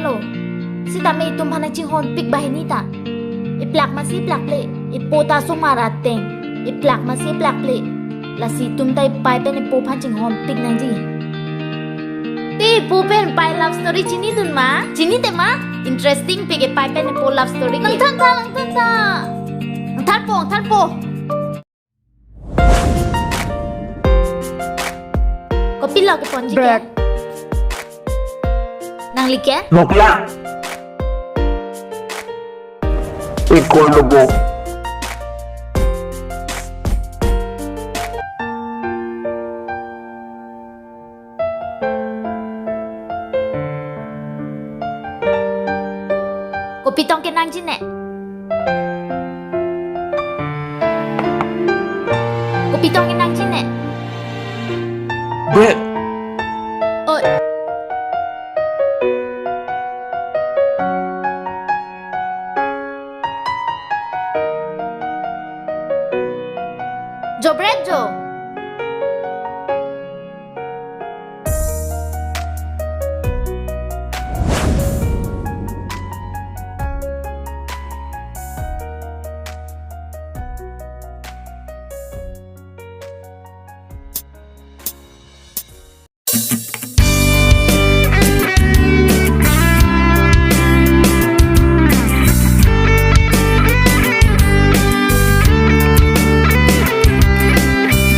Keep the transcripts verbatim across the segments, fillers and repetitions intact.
Lo, sitame itum aphan nangchinghonpik banghini ta. Iplak masi iplakple, ipo ta osomar ateng. Iplak masi iplakple. Lasi itum ta ipei pen ipo aphan chinghonpik nangji. Te ipo pen ipei love story chinidun ma? Chinithe ma? Interesting pik ipei pen ipo love story ke. Nangthan tha, nangthan tha. Nangthanpo, nangthanpo. Kopilo keponji ke? Bread. Nangli ke? Noklang. Ikor lobo. Kopi tong kenangji ne? Kopi tong kenangji ne? Bread. Oh. Jo bread jo.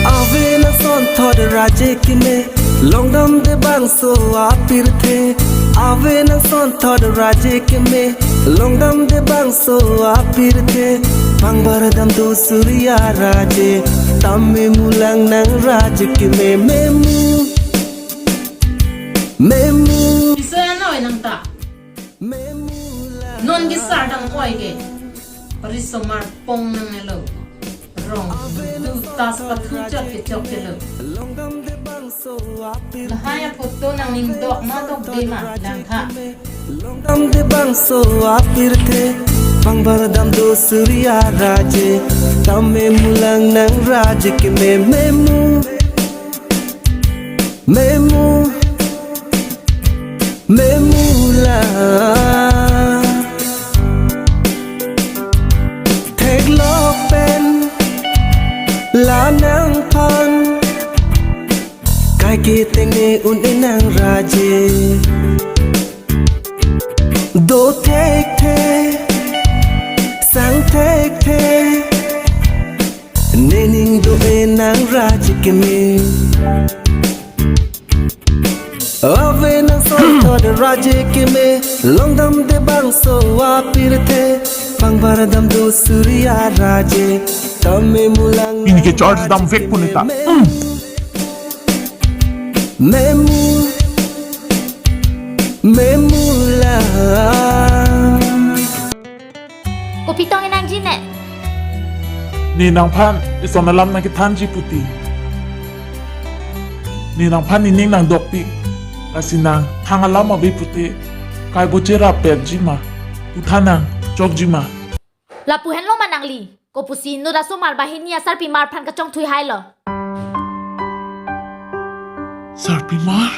Ave nangsonthot raje keme, longdamde bangso apirthe. Ave nangsonthot raje keme, longdamde bangso apirthe. Pangbar damdo Surya raje, tame mulang nang raje keme memu. Memu. Iso anoi nang ta. Memu la. Non kesar dam-oi ke. Risomar pong nangnelo. Rong du tas pathu chot kechok kelo. Lahai aphoto nangning dok ma dokde ma lang tha. Longdamde bangso apirthe. Pangbar damdo Surya raje, tame mulang nang raje keme memu. Memu, memu la. Theklong pen la nangphan, kaike tengne un-e nang raje. Do thekthe, sang thekthe, nening do-e nang raje keme. Ave nangsonthot raje keme, longdamde bangso apirthe. Pangbar damdo Surya raje, tame mulang. Ini ke charge dam vek pun ita. Hmm. Memu, memu la. Kopi tong kenangji ne? Ne nangphan ison alam nangkethanji pute, ne nangphan nening nangdokpik. Lasi nang thang alam ave pute, kai bo cherap petji ma? Pu tha nang, chokji ma? Lapu henlo ma nangli? Kopusi inut asomar banghini asarpimar aphan kachongthui hailo? Sarpimar?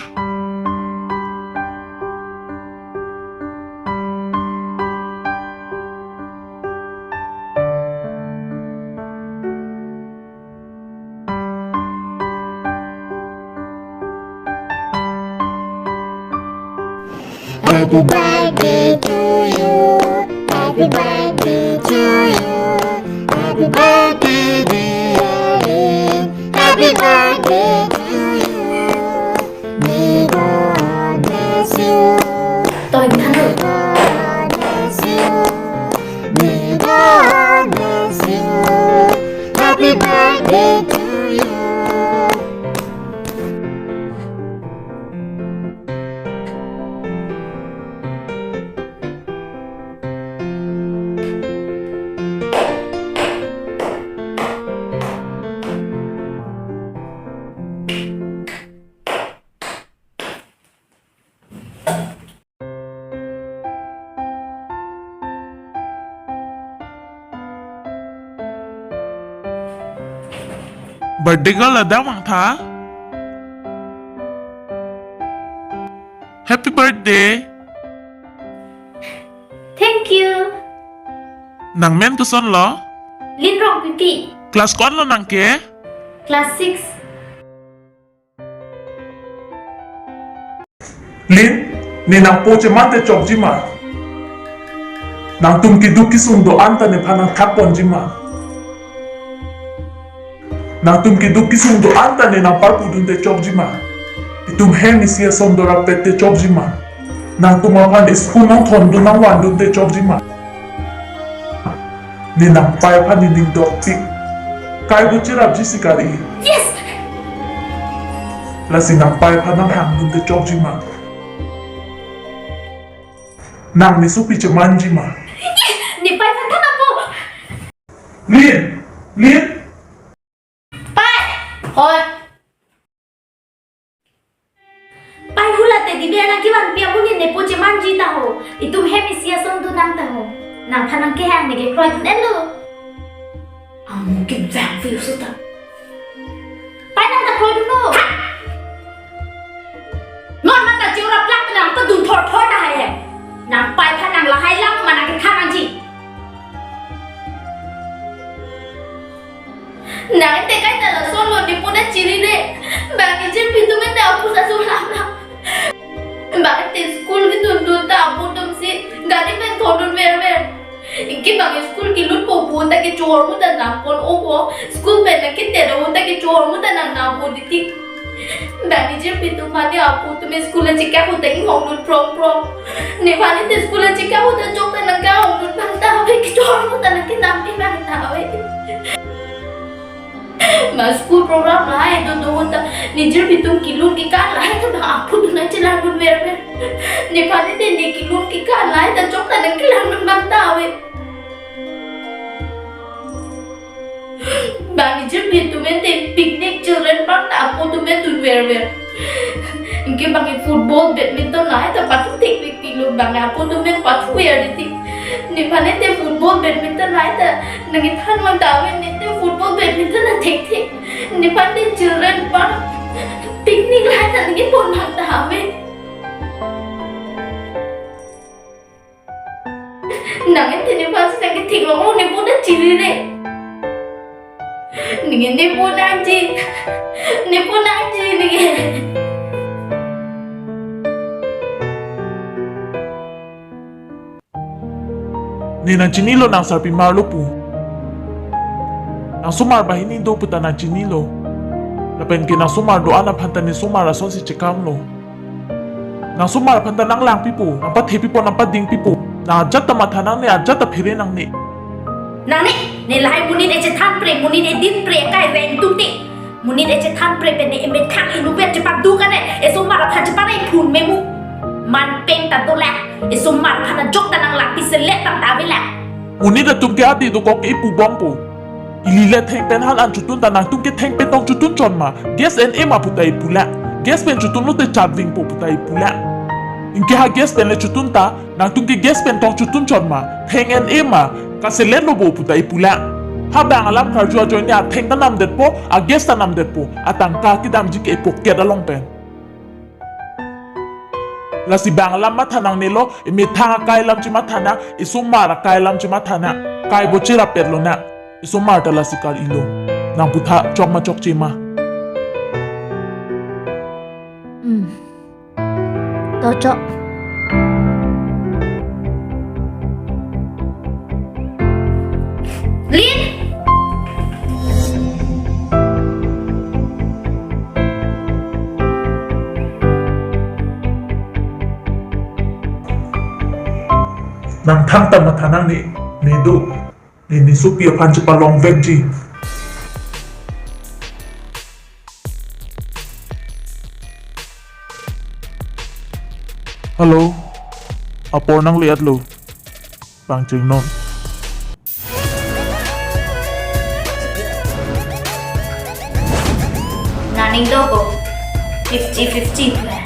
Happy birthday to you. Happy birthday to you. Happy birthday, dear Rin. Happy birthday to you. May God bless you. May God bless you. May God bless you. Happy birthday to you. Birthday girl ada mang tha. Happy birthday. Nang men kosonlo? Lin Rongpipi. Class ko-anlo nang ke? Class six. Lin, ne nangpo cheman te chokji ma? Nangtum keduk kesung do-an ta nephan nangthak ponji ma? Nangtum keduk kesung do-an ta ne nangparpudun te chokji ma? Itum hem isi ason dorapet te chokji ma? Nangtum aphan school nangthondun nangvandun te chokji ma? Ne nangpai aphan nening dokpik. Kai bo cherapji si kali. Yes! Lasi nangpai aphan nanghangdun te chokji ma? Nang ne sopi chemanji ma? Nepei aphan than nangpo. Lin! Lin! Pai! Hoi! Pai, hula teddy bear nangkevanpi amonit nepo chemanji ta ho. Itum hem isi ason do nang ta ho. Nangphan nangkehang ne kekroidun enlo. Amo kevangpi oso ta. Pai, nang ta kroidunlo. Ha! Non mata cheura plak nangpadun thorthor ta hai. Nangpai aphan nang lahai alam ma nangkethan nangji. Nang te kaita lasonlo, nepo nangchirire. Bang ijin pitum ente aphu ta sulam lam. Bang te school kedundun ta aphu atumsi gari pen thondun verver. Anke bang school kelutpo pu ta kechor ahut ta nangpon-o po. School pen nangketet ahut ta kechor ahut ta nang nang-o titi. Bang ijin pitum mane aphu atum school chekak ahut ta inghongdun prong prong. Nephan ente school chekak ahut ta chok ta nangkehongdun abang ta ave, kechor ahut ta nangkenampi abang ta ave. Ma school program lahai do do ahut ta ne ijin pitum kelun kekan lahai ta bang aphu atum nangchelangdun verver. Nephan ente ne kelun kekan lahai ta chok ta nangkelangdun abang ta ave. Bang ijin pitum ente picnic children park ta aphu atum dun verver. Anke bang football, badminton lahai ta pathu thekpikpiklo, bang aphu atum pathu ver titi. Nephan ente football, badminton lahai ta nangkethan abang ta ave, ne te football, badminton nang thekthek. Nephan te children park picnic lahai ta nangkepon abang ta ave. Nang ente nephan si nangkethek long, oh, nepo nangchirire. Ningke nepo nangji. Nepo nangji ningke. Ne nangchinilo nang sarpimar lo pu. Nangsomar banghini do pu ta nangchinilo. Lapen ke nangsomar do-an aphan ta ne somar asonsi chekamlo. Nangsomar aphan ta nanglangpipo, nangpathepipo, nangpadingpipo. Nang ajat ta matha nangne, ajat ta phere nangne. Nangne, ne lahai monit echethan pre, monit edin pre, kai reng tum te. Monit echethan pre pen ne emethang inutvet chepaduk ane, esomar aphan chepare phun memu. Man peng ta dolang, esomar aphan ajok ta nanglangpi selet abang ta avelang. Monit atum ke adi dokok ke ipu bongpo. Ili le thengpen han an chotun ta nangtum ke thengpen tong chotun chot ma, gas en-e ma pu ta ipulang. Gas pen chotunlote chat vingpo pu ta ipulang. Anke ha gas pen le chotun ta, nangtum ke gas pen tong chotun chot ma, theng en-e ma, kaselet lo bo pu ta ipulang. Ha bang alam karju ajoine atheng ta namdetpo, a gas ta namdetpo, atangka kedamji ke pocket along pen. Lasi bang alam matha nangnelo, emethang akai alam chematha nang, esomar akai alam chematha nang, kai bo cherapet lonang, esomar ta lasi kar-ilo, nang puthot chok ma chokche ma. Hmm. To chok. Lin! Nangthang ta matha nangne, ne do. Ne ne sopi aphan chepalongvekji. Hello, apor nangle-etlo. Pangcheng non. Nangning do ko. Fifty fifty.